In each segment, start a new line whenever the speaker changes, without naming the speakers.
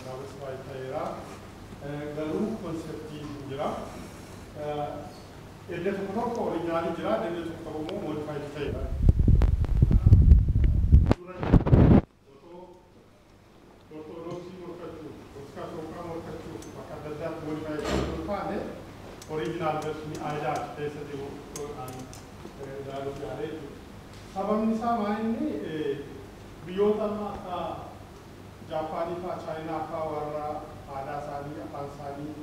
Diversify ta'eera. Garuu conceptiin jira. Iddoo tokko tokko originalii jira, iddoo tokko tokko immoo modified ta'eera. Otoo Ortodoksii morkachuuf, Ortodoksii morkachuuf bakka adda addaatti modified ta'uu taane, original version aadaa achi keessa jiru ilaaluuf yaalee jechuudha. Sababni isaa maal? Inni biyyoota amma akka Jaappaanii fa'aa, Chaayinaa fa'aa, warra aadaa isaanii, afaan isaanii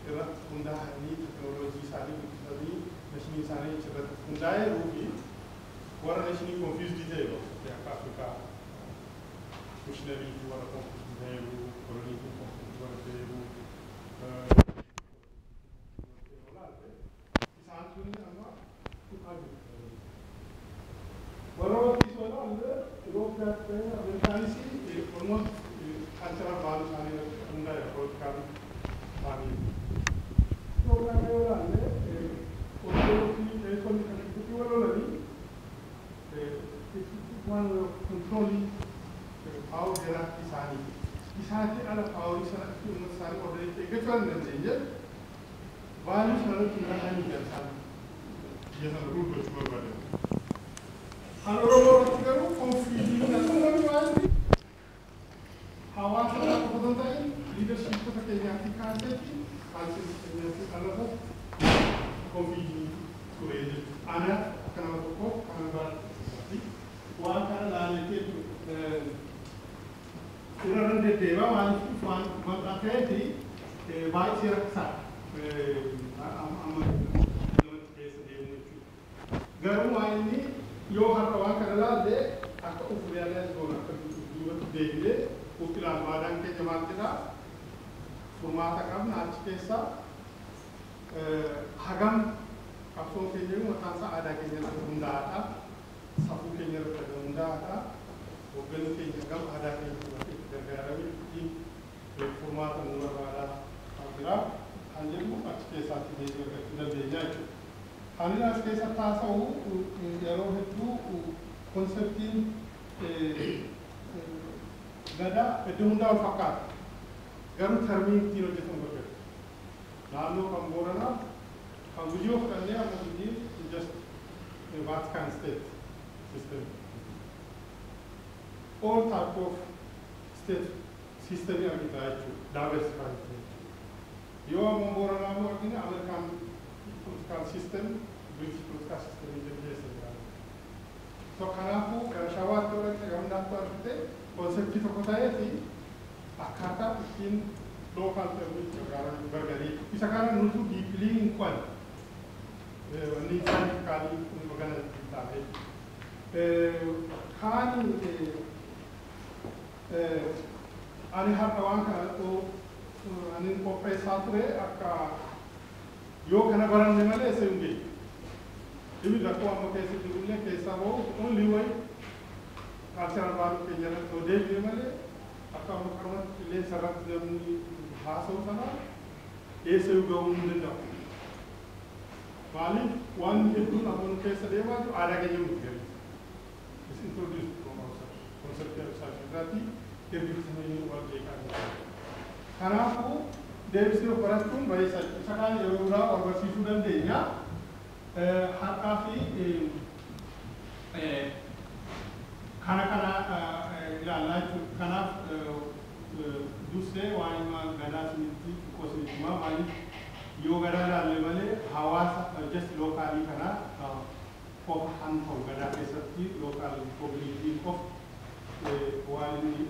irratti hundaa'anii, teknooloojii isaanii guddisanii, nationii isaanii irratti hundaa'eeruu fi warra nationii confused ta'e akka Afrikaa, missionary warra confused ta'eeru, coloniitiin confused warra ta'eeru, isaan suni amma dhufaa jiru. Warra waktii soo ilaalle, Itoophiyaatti ta'e Ameerikaanis almost cultural value isaanii irratti hundaa'e, political isaanii. Itoophiyaa yoo ilaalle, Ortodoksii qeessonni kan gidduutti wal lolanii one way of controlling power hierarchy isaanii. Isaatii ala powerii sana itti uummata isaanii orderii eeggachuu waan hin dandeenye, value sana irratti hundaa'anii kan isaan biyya sana rule gochuu barbaadan. Kan Oromoo irratti garuu confusioniin akka uumame, waan hawaasa irraa qofa osoo hin ta'in leadershipota keenyaatti kaaseeti culturii keenyaatti dhalata confusionii ture jechuudha. Ana akka nama tokko kana baratti waan kana ilaalletee jechuudha. Irra deddeebi'a, maaliif waan bal'aa ta'eeti baay'ee rakkisaadha. Amma namatti keessa deemu jechuudha. Garuu waan inni yoo har'a waan kana ilaalle, akka of realize goonu, akka duubatti deebinee of ilaalu, aadaan keenya maal jedhaa, furmaata qabna achi keessaa, hagam qabsoon keenya mataan isaa aadaa keenya irratti hundaa'aadha. Safuu keenya irratti hundaa'aadha. Hoogganni keenya hagam aadaa keenya irratti itti gargaaramee ittiin furmaata nu barbaadaa jira kan jedhu achi keessaatti deebii argachuu dandeenya jechuudha. Kan inni as keessatti haasa'u yeroo hedduu conceptiin gadaa iddoo hundaa wal fakkaata. Garuu termiin ittiin hojjetamu gargar. Naannoo kan Booranaa, kan Gujii yoo fudhannee, amma Gujii just Vatican State system. All type of state system argita jechuudha. Diversified jechuudha. Yoo ammoo Booranaa immoo argine, American political system, British political system keessa jira. So kanaafuu gara Shawaatti yoo dhaqxe, gara hundaatti argite, conceptii tokko ta'eeti akkaataa ittiin local termii gargarii. Isa kana nutu deeply hin qo'anne. Wanni scientifically organized hin taane. Kaani ani har'a waan kana ani qopheessaa ture, akka yoo kana baranne malee isa hin geenye. Dhibi rakkoo amma keessa jirullee keessaa bahu only way cultural value keenya irratti yoo deebine malee, akka amma qarumatti qilleensa irratti namni haasa'u sana eessa gahuu hin danda'u. Maaliif? Waan hedduun amma nu keessa deemaa jiru aadaa keenya nuti gadi. Is introduced from outside. Concept outside irratti ergiftamanii wal jeeqaa jiru. Kanaafuu deebisnee of barachuun baay'ee isa kaan yeroo biraa wal barsiisuu dandeenya. Har'aa fi kana ilaallaa jechuudha. Kanaaf dursee waan gadaa isinitti xiqqoo isinitti himaa. Maaliif? Yoo gadaa ilaalle malee hawaasa just localii kana qofa kan ta'u, gadaa keessatti local community qofa waan inni